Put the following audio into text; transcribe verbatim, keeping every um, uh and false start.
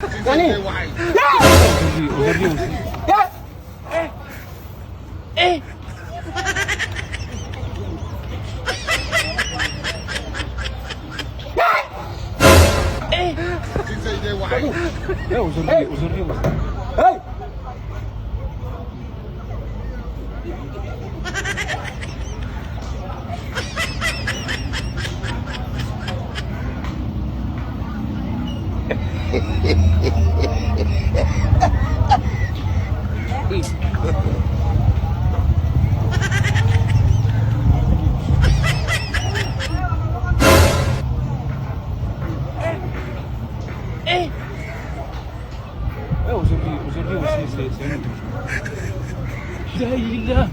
Aujourd'hui, aujourd'hui aussi. Eh, aujourd'hui, aujourd'hui aussi. Eh, aujourd'hui, aujourd'hui aussi, c'est, c'est un autre jour. Là, il est là.